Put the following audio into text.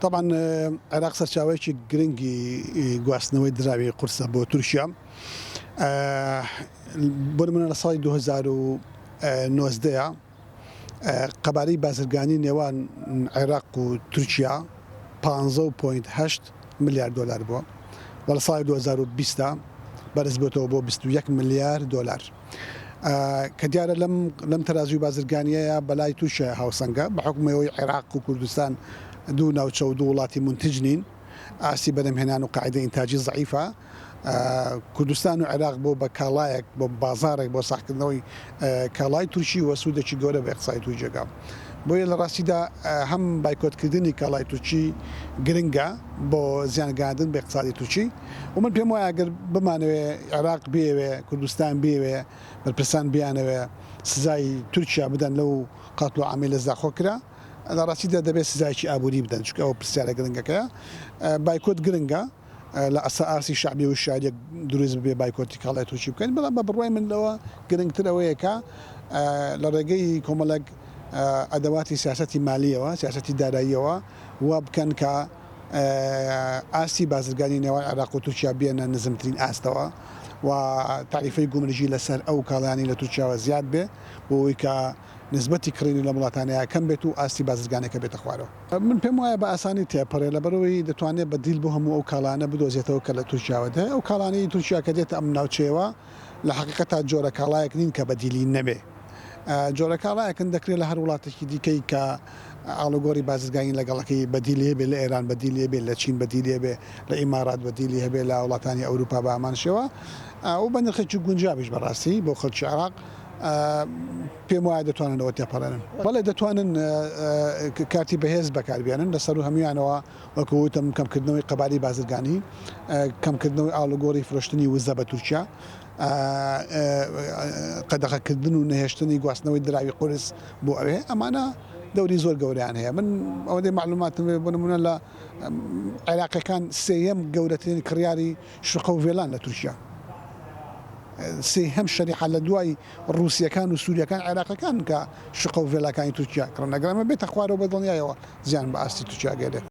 تەبعەن عێراق سەرچاوەیەکی گرنگی گواستنەوەی دراوی قورسە بۆ تورکیا. بۆ نمونە لە ساڵی 2019 قەبارەی بازرگانی نێوان عێراق و تورکیا 15.8 ملیار دۆلار بووە و لە ساڵی 2020 بەرز بۆتەوە بۆ 21 ملیار دۆلار. کە دیارە لەم لەم تەرازووی بازرگانییەیە بەلای تورکیا هاوسەنگە بە حوکمی ئەوەی عێراق و کوردستان دوو ناوچە و دوو وڵاتی مونتج نین ئاستی بەرهەمهێنان و قاعیدەی ئینتاجی زەعیفە کوردستان و عێراق بۆ بە کاڵایەک بۆ بازاڕێک بۆ ساغکردنەوەی کاڵای تورکی و سوودێکی گەورە بە ئیقتسادی تورکیەکە بۆیە لە ڕاستیدا هەم بایکۆتکردنی کاڵای تورکی گرنگە بۆ زیانگەیاندن بە ئیقتسادی تورکی و من پێم وایە گەر بمانەوێ عێراق بیەوێ، کوردستان بیەوێ، بەرپرسان بیانەوێ سزای تورکیا بدەن لەو قەتڵ و عامەی لە زاخۆ کرا، لە ڕاستیدا دەبێ سزایەکی ئابووری بدەن، چونکە ئەوە پرسیارە گرنگەکەیە. بایکۆت گرنگە لە ئەسا ئاستی شەعبی و شاریەک دروست ببێ بایکۆتی کاڵای تورکی بکەین، بەڵام بە بڕوای من لەوە گرنگتر ئەوەیە کە لە ڕێگەی کۆمەڵێک ئەدەواتی سیاسەتی مالییەوە، سیاسەتی داراییەوە وا بکەن کە ئاستی بازرگانی نێوان عێراق و تورکیا بێنە نزمترین ئاستەوە و تاریفەی گومرگی لەسەر ئەو کاڵایانەی لە تورکیاوە زیاد بێ بۆ ئەوەی کە نسبەتی کڕینی لەم وڵاتانەیا کەم بێت و ئاستی بازرگانیەکە بێتە خوارەوە. من پێم وایە بە ئاسانی تێپەڕێ لەبەرئەوەی دەتوانێت بەدیل بۆ هەموو ئەو کاڵایانە بدۆزێتەوە کە لە تورکیاوە دێ. ئەو کاڵانەی تورکیا کە دێتە ئەم ناوچەیەوە لە حەقیقەتا جۆرە کاڵایەک نین کە بەدیلی نەبێ. جۆرە کاڵایەکن دەکرێت لە هەر وڵاتێکی دیکەی کە ئاڵوگۆڕی بازرگانی لەگەڵەکەی بەدیلی هەبێت لە ئێران بەدیلی هەبێت لە چین بەدیلی هەبێت لە ئیمارات بەدیلی هەبێت لە وڵاتانی ئەوروپا بە هەمان شێوە و بە نرخێکی گونجاویش بەڕاستی بۆ خەڵکی عێراق پێم وایە دەتوانن لەوە تێپەڕێنن. بەڵێ دەتوانن کارتی بەهێز بەکاربێنن لە سەروو هەموویانەوە وەکو وتم کەمکردنەوەی قەبارەی بازرگانی، کەمکردنەوەی ئاڵوگۆڕی فرۆشتنی وزە بە تورکیا، قەدەغەکردن و نەهێشتنی گواستنەوەی دراوی قورس بۆ ئەوێ، ئەمانە دەوری زۆر گەورەیان هەیە. من ئەوەندەی مەعلوماتم هەیە بۆ نموونە لە عێراقیەکان سێیەم گەورەترین کڕیاری شوقە و ڤێلان لە تورکیا، سێیەم شەریحە لە دوای ڕووسیەکان و سووریەکان عێراقیەکان کە شوقە و ڤێلاکانی تورکیا کڕن. ئەگەر ئەمە بێتە خوارەوە بە دڵنیایەوە زیان بە ئاستی تورکیا گەیەنێت.